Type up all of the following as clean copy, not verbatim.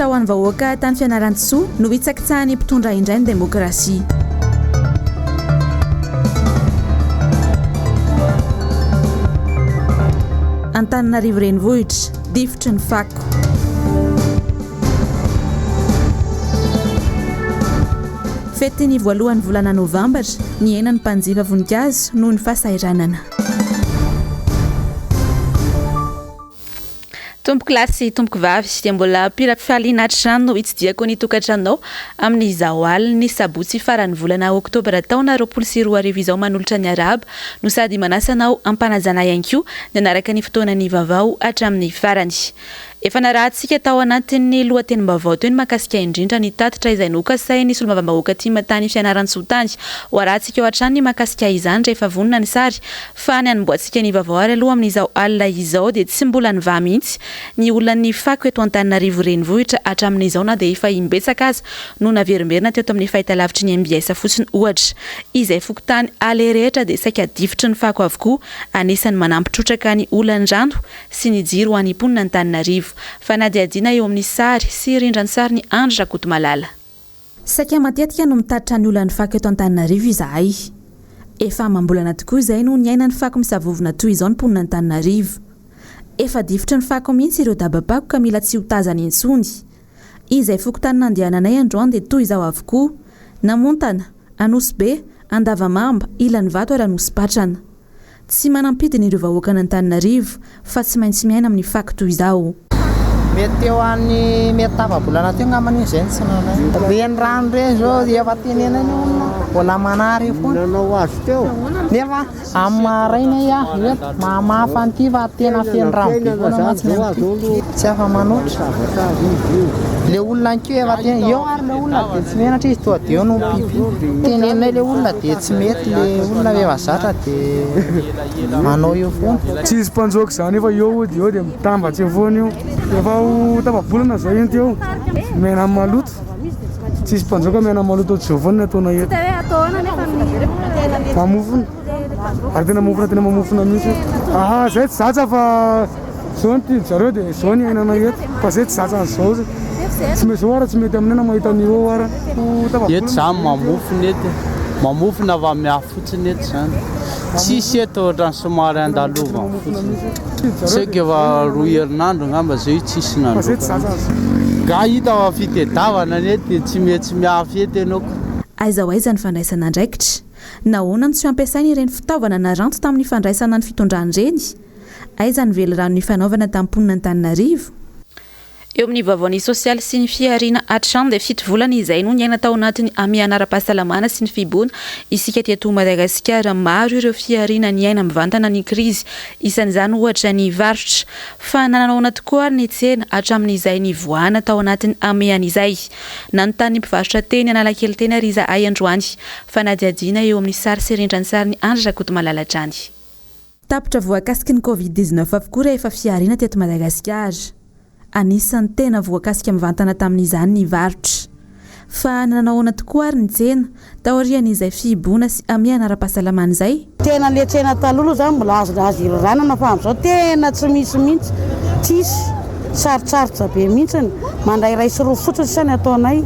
Tatitra ho an'ny vahoaka tany Fianarantsoa nohitsakitsahan'ny mpitondra indray ny demokrasia. Antananarivo Renivohitra, difotry ny fako. Fetin'ny voalohan'ny volana novambra, nihena ny mpanjifa voninkazo noho ny fahasahiranana. Tompoko lahy sy tompoko vavy, dia mbola am-pirafaliana hatrany no hitsidihako ny tokantranonao amin'izao alin'ny sabotsy faran'ny volana oktobra taona 2020 izao manolotra ny arahaba no sady manasa anao am-panajana ihany koa nanaraka ny fotoanan'ny vaovao hatramin'ny farany. Efa narahantsika tao anatin'ny lohatenim-baovao teo ny mahakasika indrindra ny tatitra izay nokasain'ny solombavambahoaka tim tany Fianarantsoa tany. Ho arahantsika eo hatrany ny mahakasika izany rehefa vonona ny sary fa ny hanombohantsika ny vaovao ary aloha amin'izao alina izao dia tsy mbola nivaha mihitsy ny olan'ny fako eto Antananarivo renivohitra hatramin'izao na dia efa imbetsaka aza no naverimberina teto amin'ny fahitalavitry ny mbs fotsiny ohatra. Izay fokontany aleha rehetra dia saika difotry ny fako avokoa anisan'ny manampy trotraka ny olan'ny rano sy ny jiro ho an'ny mponina Antananarivo. Fanadihadiana eo amin'ny sary sy rindran-tsarin'i Andry Rakotomalala. Saika matetika no mitatitra ny olan'ny fako eto Antananarivo izahay. Efa amam-bolana tokoa izay no niaina ny fako misavovona toy izao ny mponina Antananarivo. Efa difotry ny fako mihitsy ireo dabam-pako ka mila tsy ho tazana intsony. Izay fokontany nandehananay androany dia toy izao avokoa, Namontana, Anosibe, Andavamamba, Ilanivato ary Anosipatrana. Tsy manam-pidiny ireo vahoakan'Antananarivo fa tsy maintsy miaina amin'ny fako toy izao. Mety teo any mety tapa-bolana teo angambany iny izay no tsy nanao. Ireny rano ireny izao efa tenenina ny olona mbola manary eo foana. Nanao azy teo. Nefa amin'ny maraina aho eto mamafa an'ity fa tena feno rano be foana mantsy ny amin'ity. Tsy afa-manoatra. Le olona ihany koa efa tena eo ary le olona dia tsy menatra izy tonga dia eo no mi-pipi. Teneninay le olona dia tsy mety le olona efa zatra dia manao eo foana. Tsisy mpanjoaka izany fa eo dia eo dia mitambatsy eo foana io. Efa ho tapa-bolana izay iny teo. Miaina amin'ny maloto. Tsisy mpanjoaka miaina amin'ny maloto ohatr'izao foana ny ataonay eto. Mamofona. Ary tena mamofona tena mamofona mihitsy. Aha, zay tsy zatra fa zao ny tian-dry zareo dia zao ny iainanay eto. Fa zay tsy zatra an'izao. Tsy mety zao ara tsy mety aminay na mahita an'io eo ara. Eto zany mamofona eto e. Mamofona fa miafy fotsiny eto zany. Tsisy eto ohatran'ny somary andalovana fotsiny. Saika efa roa herinandro angamba zay io tsisy nandroaka mihitsy. Nga hita fa fitedavana ny eto dia tsy mety miafy eto ianao ko. Aiza ho aiza ny fandraisana andraikitra? Nahoana no tsy ampiasaina ireny fitaovana naranto tamin'ny fandraisana ny fitondrana ireny? Aiza ny velirano nifanaovana tamin'ny mponin'Antananarivo? Eo amin'ny vaovaon'ny sosialy sy ny fihariana hatrany dia fito volana izay no niaina tao anatin'ny hamehana ara-pahasalamana sy ny fihibohana isika teto Madagasikara. Maro ireo fihariana niaina mivantana ny krizy, isan'izany ohatra ny varotra. Fa nananaona tokoa ary ny tsena hatramin'izay nivoahana tao anatin'ny hamehana izay. Nanontany ny mpivarotra teny Analakely teny ary izahay androany. Fanadihadiana eo amin'ny sary sy rindran-tsarin'i Andry Rakotomalala hatrany. Tapitra voakasiky ny Covid 19 avokoa rehefa fihariana teto Madagasikara. Anisan'ny tena voakasika mivantana tamin'izany ny varotra. Fa nanao ahoana tokoa ary ny tsena, taorian'izay fihibohana sy hamehana ara-pahasalamana izay? Tena le tsena taloha aloha zany mbola azo azo iriranana fa amizao tena tsy misy mihitsy, tsisy, sarotsarotra be mihitsiny, mandray iray sy roa fotsiny sisa ny ataonay.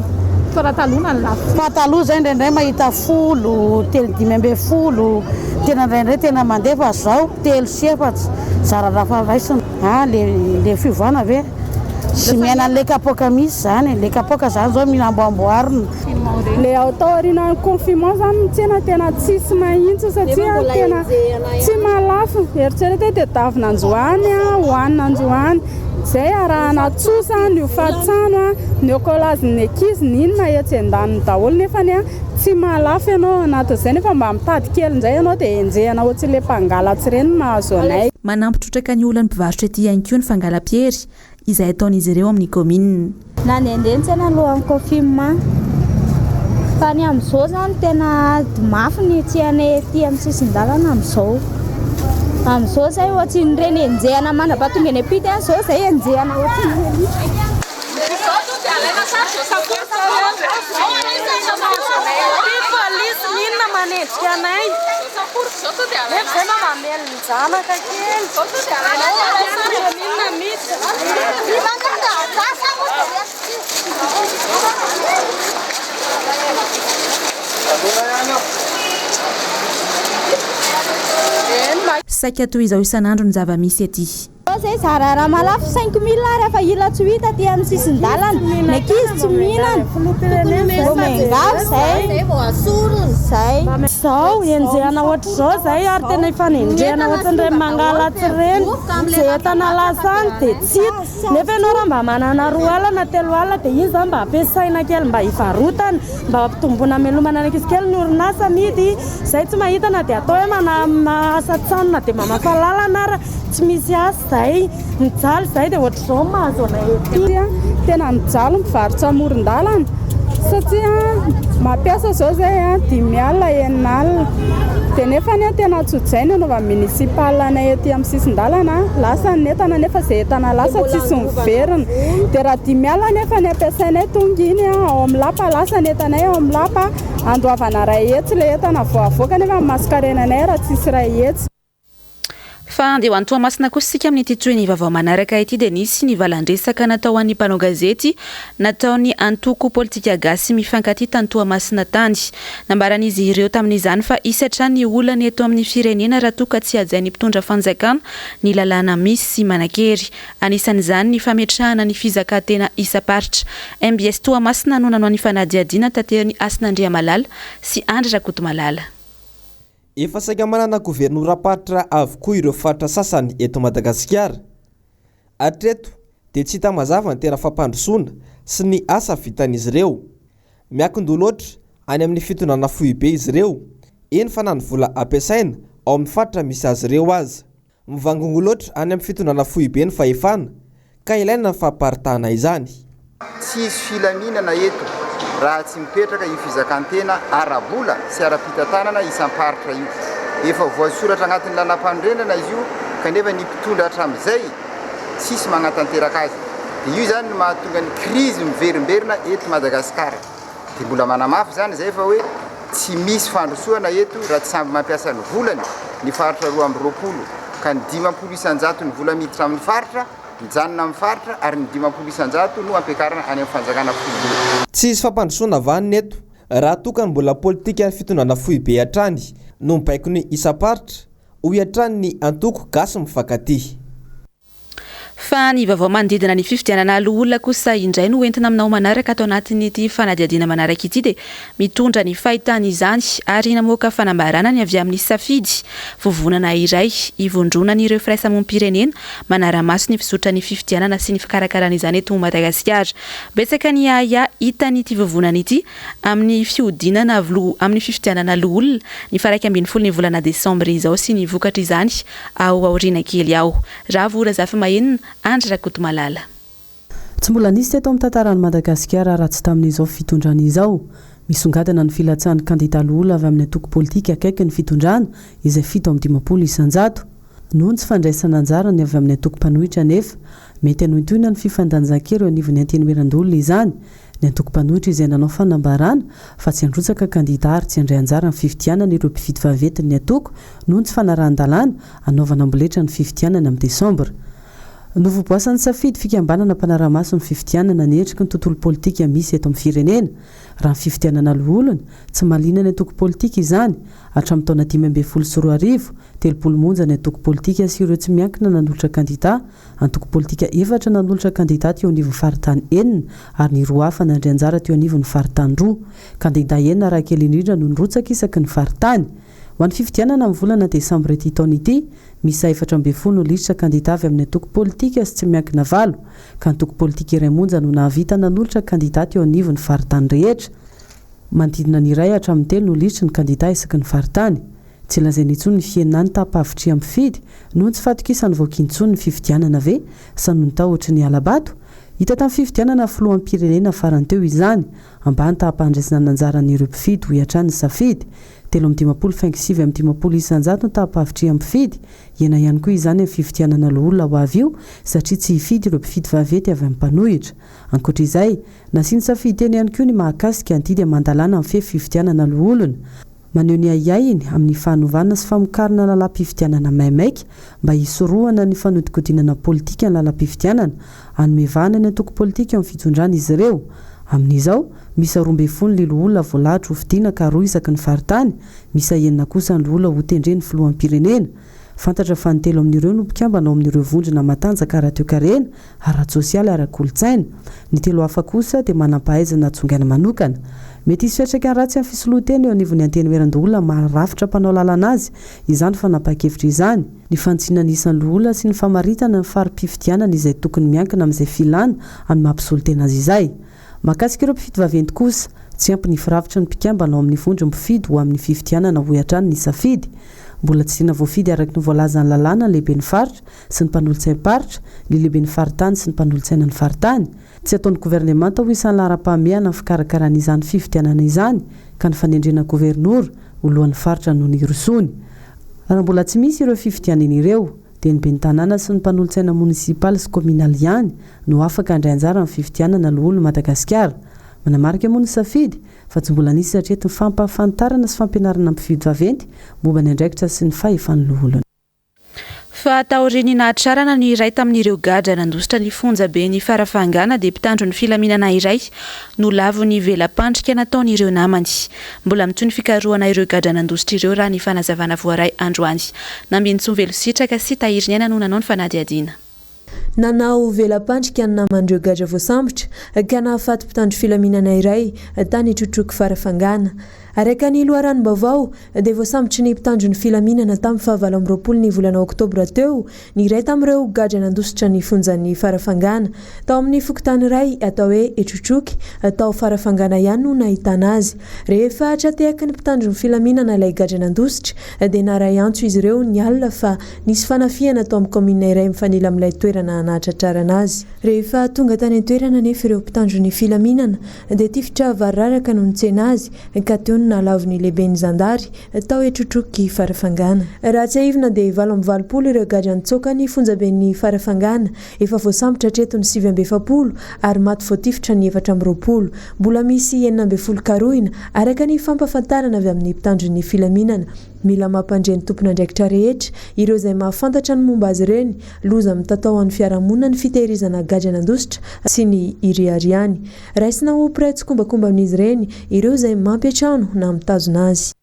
Fa raha taloha na ny lafo. Fa taloha zay indraindray mahita folo, telo 15, tena indraindray tena mandeha fa zao telo sy efatra, zara raha fa raisina. Ah le le fiovana ve? Tsy miaina an'le kapoaka misy zany e, le kapoaka zany zao mila amboamboarina. Le ao taorian'ny confinement zany ny tsena tena tsisy mahintsy satria tena tsy mahalafo, eritrereto hoe tedavina androany hohanina androany, zay arahana tsosa ny hofantrano, ny ekolazin'ny ankizy ny inona etsy andaniny daholo nefany tsy mahalafo ianao ao anatin'izay nefa mba mitady kely indray ianao dia enjehina ohatran'ilay mpangalatsy ireny no mahazo anay. Manampy trotraka ny olan'ny mpivarotra ety ihany koa ny fangalam-piery izay ataon'izy ireo amin'ny kaominina. Nandehandeha ny tsena alohan'ny confinement fa ny amin'izao izany tena ady mafy ny tsenay ety amin'ny sisin-dalana amin'izao. Amin'izao izay ohatrin'ireny enjehina mandra-pahatonga eny am-pita ihany izao izay enjehina ohatrin'ireny. Saika toy izao isan'andro ny zava-misy ety. Zao zay zara raha mahalafo 5000 ar fa ila tsy ho hita aty amin'ny sisin-dalana, ny ankizy tsy mihinana, vao miangavy zay, zay. Zao enjehana ohatr'izao zay ary tena ifanenjehana ohatran'ireny mangalatsy ireny, zay entana lasa any dia tsy hita, nefa ianao raha mba manana 2 alina na 3 alina dia iny zany mba ampiasaina kely mba hivarotana, mba hampitomboana hamelomana ny ankizy kely ny orinasa amidy. Zay tsy mahita na dia atao hoe mana asa tsanona dia mamafa lalana ara tsy misy asa zay, mijaly zay dia ohatr'izao no mahazo anay ety. Tena mijaly mivarotra amoron-dalana satria mampiasa zao zay 5 alina 6 alina dia nefa anie tena antsojay ny anaovan'ny municipal anay ety amin'ny sisin-dalana, lasa ny entana nefa izay entana lasa tsisy miverina dia raha 5 alina nefa ny ampiasainay tonga iny ao amin'ny lapa lasa ny entanay ao amin'ny lapa. Andoavana 100 ilay entana vao avoaka nefa ny masonkarenanay raha tsisy 100. Fa andeha ho any Toamasina kosa isika amin'ity tohin'ny vaovao manaraka ity dia nisy ny valan-dresaka natao ho an'ny mpanao gazety nataon'ny antoko politika Gasy Mifankatia tany Toamasina tany. Nambaran'izy ireo tamin'izany fa hisy hatrany ny olana eto amin'ny firenena raha toa ka tsy hajain'ny mpitondra fanjakana ny lalàna misy sy manan-kery. Anisan'izany ny fametrahana ny fizakan-tena isam-paritra. Mbs Toamasina no nanao ny fanadihadiana taterin'i Hasina Andriamalala sy Andry Rakotomalala. Efa saika manana governoram-paritra avokoa ireo faritra sasany eto Madagasikara. Hatreto dia tsy hita mazava ny tena fampandrosoana sy ny asa vitan'izy ireo. Miankin-doha loatra any amin'ny fitondrana foibe izy ireo, eny fa na ny vola ampiasaina ao amin'ny faritra misy azy ireo aza. Mivangongo loatra any amin'ny fitondrana foibe ny fahefana ka ilaina ny famparitahana izany. Tsy hisy filaminana eto raha tsy mipetraka io fizakan-tena ara-bola sy ara-pitantanana isam-paritra io. Efa voasoratra agnatin'ny lalàmpanorenana izy io kanefa ny mpitondra hatramin'izay tsisy magnatanteraka azy. Dia io izany no mahatonga ny krizy miverimberina eto Madagasikara. Dia mbola manamafy izany izay fa hoe tsy misy fandrosoana eto raha tsy samby mampiasa ny volany ny faritra 22 ka ny 50 isan-jaton'ny vola miditra amin'ny faritra mijanona amin'ny faritra ary ny 50% no ampiakarina any amin'ny fanjakana foibe. Tsy hisy fampandrosoana vanona eto raha toa ka ny mbola politikan'ny fitondrana foibe hatrany no mibaiko ny isam-paritra, hoy hatrany ny antoko Gasy Mifankatia. Fa ny vaovao manodidina ny fifidianana loholona kosa indray no entina aminao manaraka ato anatin'ity fanadihadiana manaraka ity dia mitondra ny fahitany izany ary namoaka fanambarana ny avy amin'ny Safidy, vovonana iray ivondronan'ireo firaisamonim-pirenena manara-maso ny fizotran'ny fifidianana sy ny fikarakarana izany eto Madagasikara. Betsaka ny ahiahy hitan'ity vovonana ity amin'ny fihodinana amin'ny fifidianana loholona ny faha 11 ny volana desambra izao sy ny vokatr'izany ao aoriana kely ao. Ravo Razafimahenina, Andry Rakotomalala. Tsy mbola nisy teto amin'ny tantaran'i Madagasikara raha tsy tamin'izao fitondrana izao. Misongadina ny filatsahan'ny kandida loholona avy amin'ny antoko politika akaiky ny fitondrana, izay 57%. Noho ny tsy fandraisana anjara ny avy amin'ny antoko mpanohitra anefa, mety hanohintohina ny fifandanjan-kery eo anivon'ny Antenimierandoholona izany. Ny antoko mpanohitra izay nanao fanambarana fa tsy handrotsaka kandida ary tsy handray anjara amin'ny fifidianana ireo mpifidy vaventin'ny antoko noho ny tsy fanarahan-dalàna hanaovana amboletra ny fifidianana amin'ny desambra. Novoboasan'ny Safidy fikambanana mpanara-maso ny fifidianana ny endriky ny tontolo politika misy eto amin'ny firenena. Raha ny fifidianana loholona, tsy mahaliana ny antoko politika izany. Hatramin'ny taona 2015, 30 monja ny antoko politika sy ireo tsy miankina nanolotra kandida, antoko politika efatra nanolotra kandida teo anivon'ny faritany enina ary ny roa hafa nandray anjara teo anivon'ny faritany roa. Kandida enina raha kely indrindra no nirotsaka isaky ny faritany. Ho an'ny fifidianana amin'ny volana desambra ity taona ity, miisa 14 no lisitra kandida avy amin'ny antoko politika sy tsy miankina valo, ka antoko politika iray monja no nahavita nanolotra kandida teo anivon'ny faritany rehetra. Manodidina ny iray hatramin'ny telo no lisitry ny kandida isaky ny faritany. Tsy lazaina intsony ny fihenan'ny taham-pahavitrihan'ny mpifidy noho ny tsy fahatokisan'ny vahoaka intsony ny fifidianana ve sa noho ny tahotry ny hala-bato? Hita tamin'ny fifidianana filoham-pirenena farany teo izany. Ambany taham-pahandraisana anjaran'ireo mpifidy hoy hatrany ny safidy. 53 faingo 59% ny taham-pahavitrihan'ny mpifidy. Hihena ihany koa izany amin'ny fifidianana loholona ho avy io satria tsy hifidy ireo mpifidy vaventy avy amin'ny mpanohitra. Ankoatra izay, nasiany safidy teny ihany koa ny mahakasika ny didy aman-dalàna mifehy fifidianana loholona. Maneho ny ahiahiny amin'ny fanovana sy famokarana lalàm-pifidianana maimaika mba hisorohana ny fanodinkodinana politika ny lalàm-pifidianana, hanome vahana ny antoko politika eo amin'ny fitondrana izy ireo. Amin'izao, miisa 12 ny loholona voalahatra ho fidiana ka roa isaky ny faritany, miisa enina kosa ny loholona hotendren'ny filoham-pirenena. Fantatra fa ny telo amin'ireo no mpikambana ao amin'ireo vondrona matanjaka ara-toekarena, ara-tsosialy, ara-kolontsaina. Ny telo hafa kosa dia manam-pahaizana tsongaina manokana. Mety hisy fiantraikany ratsy amin'ny fisoloan-tena eo anivon'ny Antenimierandoholona maha rafitra mpanao lalana azy izany fanapahan-kevitra izany. Ny fanitsiana ny isan'ny loholona sy ny famaritana ny fari-pifidianana izay tokony miankina amin'izay filana amin'ny maha mpisolo tena azy izay. Mahakasika ireo mpifidy vaventy kosa, tsy ampy ny firafitry ny mpikambana ao amin'ny vondron'ny mpifidy ho amin'ny fifidianana hoy hatrany ny safidy. Mbola tsy tena voafidy araka ny voalazan'ny lalàna ny lehiben'ny faritra sy ny mpanolotsaim-paritra, ny lehiben'ny faritany sy ny mpanolotsaina ny faritany. Tsy ataon'ny governemanta ho isan'ny laharam-pahamehana ny fikarakarana izany fifidianana izany ka ny fanendrena governora ho lohan'ny faritra no nirosoany. Raha mbola tsy misy ireo fifidianana ireo dia ny ben'ny tanàna sy ny mpanolotsaina monisipaly sy kaominaly ihany no afaka handray anjara amin'ny fifidianana loholon'i Madagasikara. Manamarika moa ny safidy fa tsy mbola nisy hatreto ny fampahafantarana sy fampianarana mpifidy vaventy momba ny andraikitra sy ny fahefan'ny loholona. Fa taorian'ny nahatrarana ny iray tamin'ireo gadra nandositra ny fonjaben'i Farafangana dia mpitandro ny filaminana iray no lavon'ny vela-pandrika nataon'ireo namany. Mbola mitohy ny fikarohana ireo gadra nandositra ireo raha ny fanazavana voaray androany. Nambinintsoa Velositraka sy Tahiriniaina no nanao ny fanadihadiana. Nanao vela-pandrika ny naman'ireo gadra voasambotra ka nahafaty mpitandro filaminana iray tany Trotroky Farafangana. Araka ny loharanom-baovao dia voasambotry ny mpitandro ny filaminana tamin'ny faha 28 ny volana oktobra teo ny iray tamin'ireo gadra nandositra ny fonjan'ny Farafangana. Tao amin'ny fokontany iray atao hoe Etrotroky tao Farafangana ihany no nahitana azy. Rehefa tra-tehaky ny mpitandro ny filaminana ilay gadra nandositra dia naharay antso izy ireo ny alina fa Nisy fanafihana tao amin'ny kaominina iray mifanila amin'ilay toerana nahatratrarana azy. Rehefa tonga tany an-toerana anefa ireo mpitandro ny filaminana dia tifitra variraraka no nitsena azy ka teo no nahalavo ny lehiben'ny zandary tao Etrotroky Farafangana. Raha tsiahivina dia 88 ireo gadra nitsoaka ny fonjaben'ny Farafangana. Efa voasambotra hatreto ny 49 ary maty voatifitra ny 24. Mbola misy 16 karohina araka ny fampahafantarana avy amin'ny mpitandro ny filaminana. Mila mampandre ny tompon'andraikitra rehetra, ireo izay mahafantatra ny momba azy ireny, loza mitatao an'ny fiarahamonina ny fitehirizana gadra nandositra sy ny iriharihany. Raisina ho mpiray tsikombakomba amin'izy ireny ireo izay mampiantrano na mitazona azy.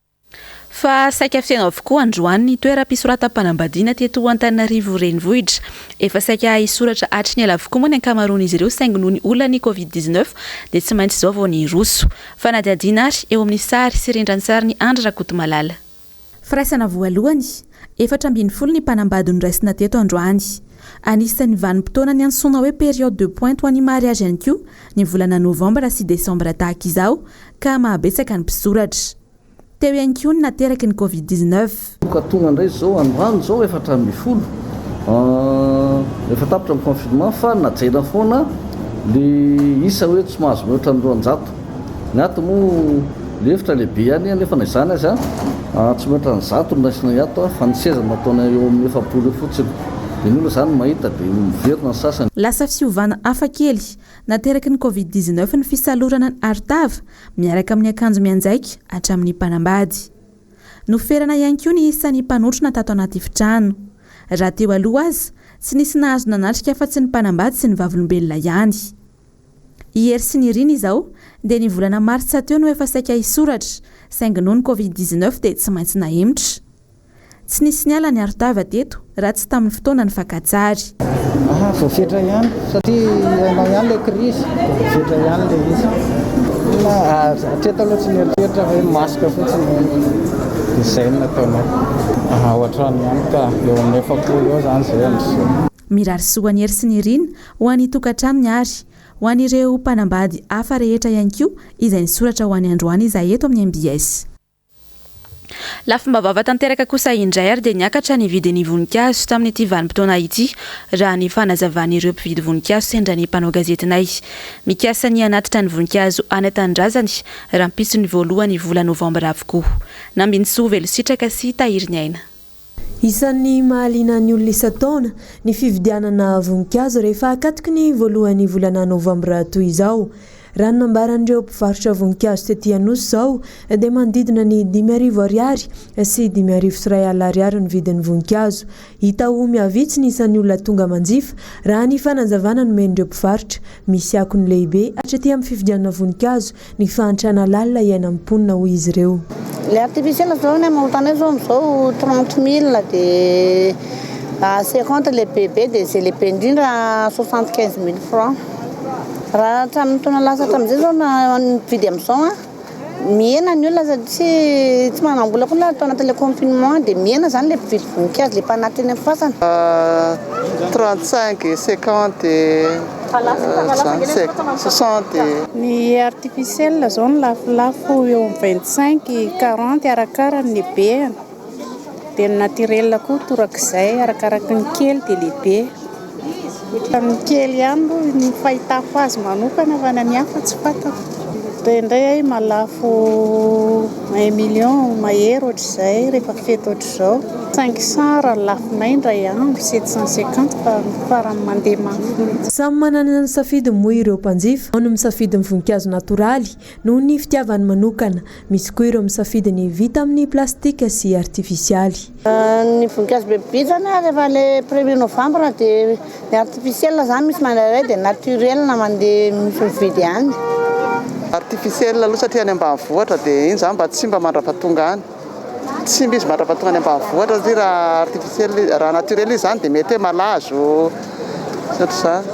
Fa saika feno avokoa androany ny toeram-pisoratam-panambadiana teto Antananarivo Renivohitra. Efa saika hisoratra hatry ny ela avokoa moa ny ankamaroan'izy ireo saingy noho ny olan'ny Covid 19 dia tsy maintsy izao vao niroso. Fanadihadiana ary eo amin'ny sary sy rindran-tsarin'i Andry Rakotomalala. Firaisana voalohany, 14 ny mpanambady noraisina teto androany. Anisan'ny vanim-potoana niantsoana hoe période de pointe ho an'ny mariazy ihany koa ny volana novambra sy desambra tahaka izao ka mahabetsaka ny mpisoratra. Teo ihany koa ny nateraky ny Covid 19. Ka tonga indray izao androany izao 14 efa tapitra ny confinement fa najaina foana le isa hoe tsy mahazo mihoatra ny 200. Ny ato moa le efitra lehibe ihany nefa na izany aza tsy mihoatra ny 100 no raisinay ato fa ny seza nataonay eo amin'ny 40 eo fotsiny. Dia ny olona izany mahita dia miverina ny sasany. Lasa fiovana hafa kely nateraky ny Covid 19 ny fisalorana ny arotava miaraka amin'ny akanjo mianjaika hatramin'ny mpanambady. Noferana ihany koa ny isan'ny mpanotrona tato anaty efitrano. Raha teo aloha aza, tsy nisy nahazo nanatrika afa-tsy ny mpanambady sy ny vavolombelona ihany. I Hery sy Nirina izao dia ny volana martsa teo no efa saika hisoratra, saingy noho ny Covid 19 dia tsy maintsy nahemotra. Tsy nisy niala ny arotava teto raha tsy tamin'ny fotoana ny fakan-tsary. Aha, voafetra ihany satria hainao ihany ilay crise dia voafetra ihany ilay izy. Na hatreto aloha tsy nieritreritra fa hoe masque fotsiny dia izay no nataonay. Aha, ao an-trano ihany ka, eo amin'ny 40 eo izany izay amin'izao. Mirary soa an'i Hery sy Nirina ho any tokantranony ary ho an'ireo mpanambady hafa rehetra ihany koa izay nisoratra ho any androany izahay eto amin'ny mbs. Lafim-baovao tanteraka kosa indray ary dia niakatra ny vidin'ny voninkazo tamin'ity vanim-potoana ity raha ny fanazavan'ireo mpividy voninkazo sendra ny mpanao gazetinay. Mikasa ny hanatitra ny voninkazo any an-tanindrazany rahampitso ny voalohan'ny vola novambra avokoa. Nambinintsoa Velositraka sy Tahiriniaina. Isan'ny mahaliana ny olona isan-taona ny fividianana voninkazo rehefa akatoky ny voalohan'ny volana novambra toy izao. Raha ny nambaran'ireo mpivarotra voninkazo tety Anosy izao dia manodidina ny 5000 ariary sy 5100 ariary ny vidin'ny voninkazo. Hita ho mihavitsy ny isan'ny olona tonga manjifa, raha ny fanazavana nomen'ireo mpivarotra. Misy akony lehibe hatraty amin'ny fividianana voninkazo ny fahantrana lalina iainan'ny mponina, hoy izy ireo. Ilay artificiel zao ny amoron-tanety zao amin'izao 30 mille dia 50 ilay bebe dia izay lehibe indrindra 75 mille francs. Raha hatramin'ny taona lasa hatramin'izay zao na ny mividy amin'izao an, mihena ny olona satria tsy manam-bola koa tao anatin'ilay confinement dia mihena izany ilay mpividy voninkazo, ilay mpanatitra eny amin'ny fasana. 35 et 50 et 60. Ny artificiel zao no lafolafo eo amin'ny 25, 40 arakarany ny habehany. Dia ny naturel koa torak'izay arakaraky ny kely dia lehibe. Ny kely ihany aloha ny fahitako azy manokana fa ny an'ny hafa tsy fantako. Indraindray aho mahalafo un million mahery ohatr'izay rehefa fety ohatr'izao. 500 raha lafonay indray andro, 750 fa farany mandeha mafy mihitsy. Samy manana ny safidiny moa ireo mpanjifa. Ao ny misafidy ny voninkazo natoraly noho ny fitiavany manokana. Misy koa ireo misafidy ny vita amin'ny plastika sy artifisialy. Ny voninkazo be mpividy zany rehefa le premier novembre dia ny artificiel zany misy mandrairay dia naturel mandeha misy mividy ihany. Artificiel aloha satria any ambanivohitra dia iny zany mba tsy simba mandrapatonga any. Tsy simba izy mandrapatonga any ambanivohitra satria raha artificiel raha naturel izy zany dia mety hoe malazo sy ohatr'izany.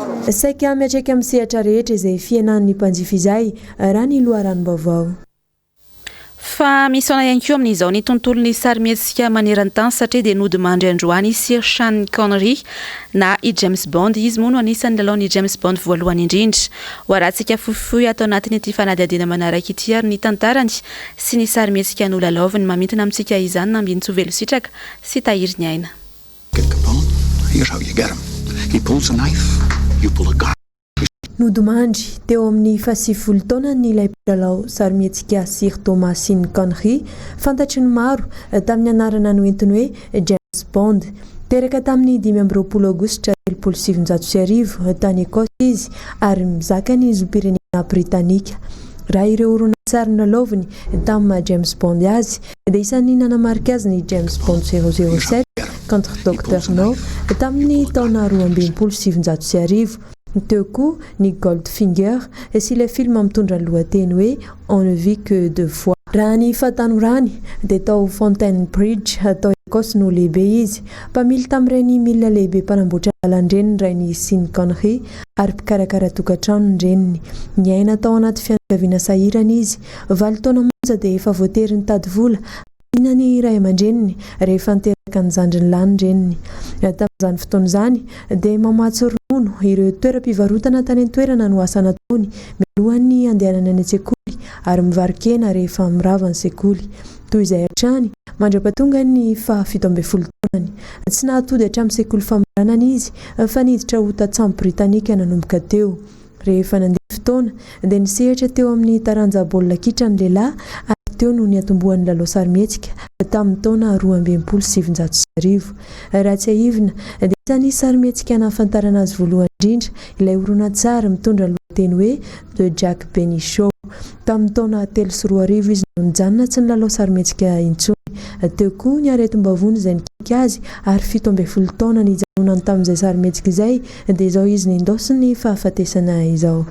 Saika miantraika amin'ny sehatra rehetra izay fihenan'ny mpanjifa izay raha ny loharanom-baovao. Fa misaona ihany koa amin'izao ny tontolon'ny sarimihetsika maneran-tany satria dia nodimandry androany i Sir Sean Connery na i James Bond. Izy moa no anisan'ny nilalao ny James Bond voalohany indrindra. Ho arahantsika fohifohy ato anatin'ity fanadihadiana manaraka ity ary ny tantarany sy ny sarimihetsika nolalaoviny. Mamintina amintsika izany Nambinintsoa Velositraka sy Tahiry Ny Aina. Get Capone? Here's how you get him. He pulls a knife, you pull a gun. Nodimandry teo amin'ny fahasivifolo taonany ilay mpilalao sarimihetsika Sir Thomas Sean Connery, fantatry ny maro tamin'ny anarana noentiny hoe James Bond. Teraka tamin'ny 25 Aogositra 1930 tany Ecosse izy ary mizaka ny zom-pirenena britanika. Raha ireo horonantsary nolalaoviny tamin'ny maha James Bond azy dia isan'ny nanamarika azy ny James Bond 007 contre Doctor No tamin'ny taona 1962. Teo koa ny Goldfinger sy ilay film mitondra ny lohateny hoe On ne vit que deux fois. Raha ny fahatanorany dia tao Fountainbridge tao Ecosse no lehibe izy. Mpamily tamin'ireny milina lehibe mpanamboatra lalan-dreny ny rain'i Sean Connery ary mpikarakara tokantrano ny reniny. Niaina tao anaty fianakaviana sahirana izy. Valo taona monja dia efa voatery nitady vola Nina ny ray aman-dreniny rehefa niteraka ny zandriny lahy ny reniny. Tamin'izany fotoana izany dia mamatsy ronono ireo toeram-pivarotana tany an-toerana no asa nataony mialohan'ny handehanany any an-tsekoly ary mivaro-kena rehefa mirava ny sekoly. Toy izay hatrany mandra-pahatonga ny faha 17 taonany. Tsy nahatody hatramin'ny sekoly famaranana izy fa niditra ho tantsambo britanika nanomboka teo. Rehefa nandeha ny fotoana, dia nisehatra teo amin'ny taranja baolina kitra ny lehilahy ary teo no niatombohan'ny lalao sarimihetsika tamin'ny taona 1962. Raha tsiahivina, dia isan'ny sarimihetsika nahafantarana azy voalohany indrindra ilay horonantsary mitondra ny lohateny hoe The Jack Benny Show. Tamin'ny taona 2003 izy no nijanona tsy nilalao sarimihetsika intsony. Teo koa ny aretim-bavony izay nikiky azy ary 17 taona nijanonany tamin'izay sarimihetsika izay Dia izao izy nindaosin'ny fahafatesana izao.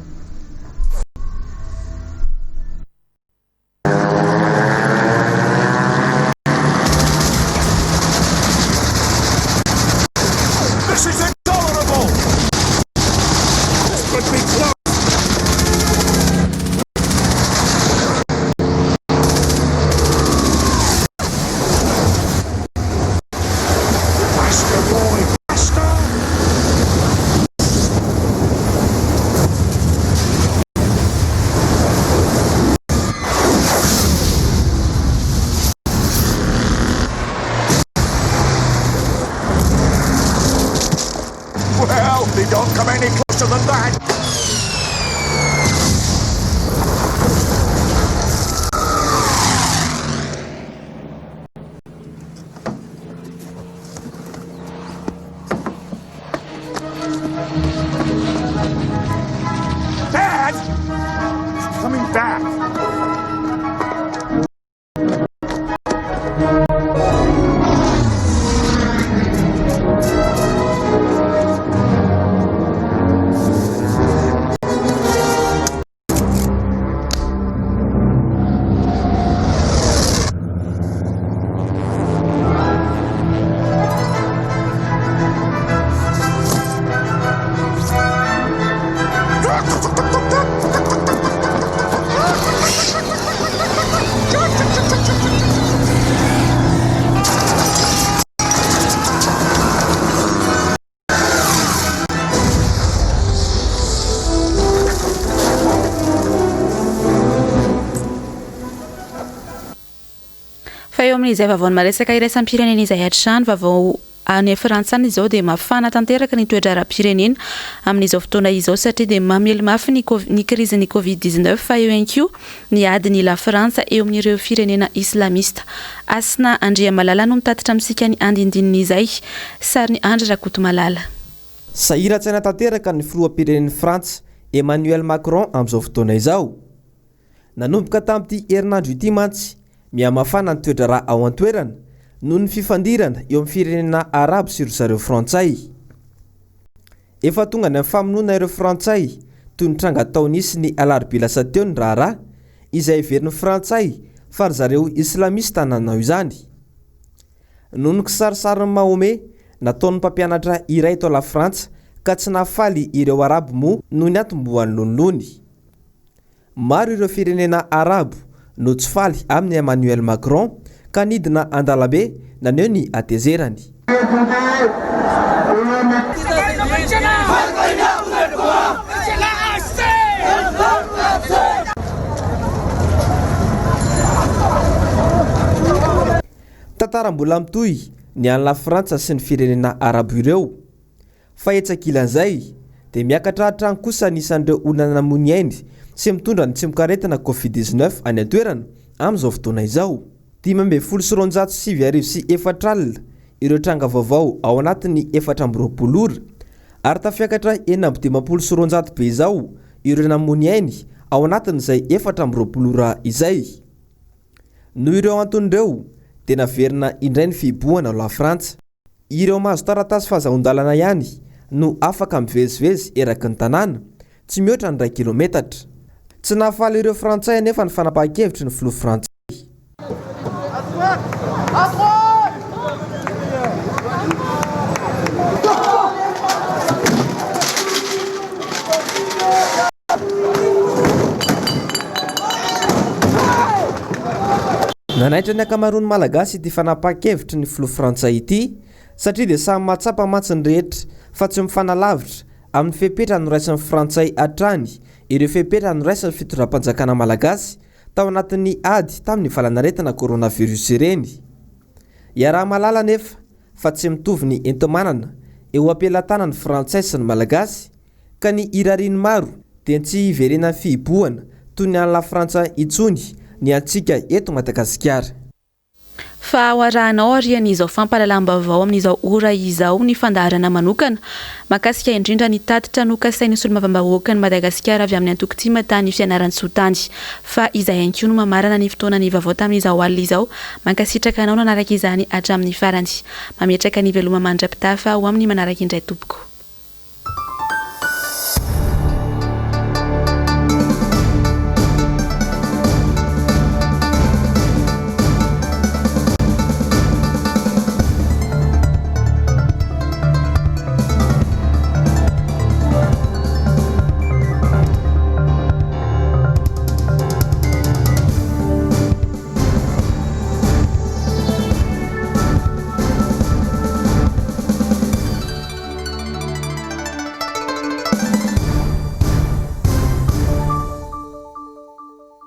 Fa eo amin'izay vaovao ny maresaka iraisam-pirenena izay hatrany, vaovao any Frantsa any izao dia mafana tanteraka ny toe-draharaham-pirenena amin'izao fotoana izao satria dia mamely mafy ny ny krizin'ny Covid 19 fa eo ihany koa ny adin'i La Frantsa eo amin'ireo firenena islamista. Hasina Andriamalala no mitatitra amintsika ny andinindinin'izay. Sarin'i Andry Rakotomalala. Sahiran-tsaina tanteraka ny filoham-pirenen'i Frantsa, Emmanuel Macron amin'izao fotoana izao. Nanomboka tamin'ity herinandro ity mantsy, mihamafana ny toe-draharaha ao an-toerana noho ny fifandirana eo amin'ny firenena arabo sy ry zareo frantsay. Efa tonga any amin'ny famonoana ireo frantsay toy ny tranga tao Nice ny alarobia lasa teo ny raharaha, izay heverin'ny frantsay fa ry zareo islamista nanao izany. Noho ny kisarisarin'i Mahomet nataon'ny mpampianatra iray tao Lafrantsa ka tsy nahafaly ireo arabo moa no niantombohan'ny lonilony. Maro ireo firenena Arabo no tsy faly amin'i Emmanuel Macron ka nidina an-dalambe naneho ny hatezerany. Tantara mbola mitohy ny an'i Lafrantsa sy ny firenena Arabo ireo. Fa etsy ankilan'izay, dia miakatra hatrany kosa ny isan'ireo olona namoy ny ainy sy mitondra ny tsimokaretina Covid 19 any an-toerana amin'izao fotoana izao. 9415 ireo tranga vaovao ao anatin'ny 24 ora, ary tafiakatra 256 be izao ireo namoy ny ainy ao anatin'izay 24 ora izay. Noho ireo antony ireo, dia naverina indray ny fihibohana ao Lafrantsa. Ireo mahazo taratasy fahazahoan-dalana ihany no afaka mivezivezy eraky ny tanàna, tsy mihoatra ny iray kilometatra. Tsy nahafaly ireo Frantsay anefa ny fanapahan-kevitry ny filoha frantsay. Nanaitra ny ankamaroan'ny Malagasy ity fanapahan-kevitry ny filoha frantsay ity satria dia samy mahatsapa mantsy ny rehetra fa tsy mifanalavitra amin'ny fepetra noraisin'ny frantsay hatrany ireo fepetra noraisin'ny fitondram-panjakana malagasy tao anatin'ny ady tamin'ny valanaretina coronavirus ireny. Iaraha-mahalala anefa fa tsy mitovy ny enti-manana eo am-pelatanan'ny frantsay sy ny malagasy ka ny irarian'ny maro dia tsy hiverenan'ny fihibohana toy ny any Lafrantsa intsony ny antsika eto Madagasikara. Fa ho arahanao aorian'izao fampahalalam-baovao amin'izao ora izao ny fandaharana manokana mahakasika indrindra ny tatitra nokasain'ny solombavambahoakan'i Madagasikara avy amin'ny antoko tim tany Fianarantsoa tany. Fa izay ihany koa no mamarana ny fotoanan'ny vaovao tamin'izao alina izao. Mankasitraka anao nanaraka izany hatramin'ny farany. Mametraka ny veloma mandra-pitafa ho amin'ny manaraka indray tompoko.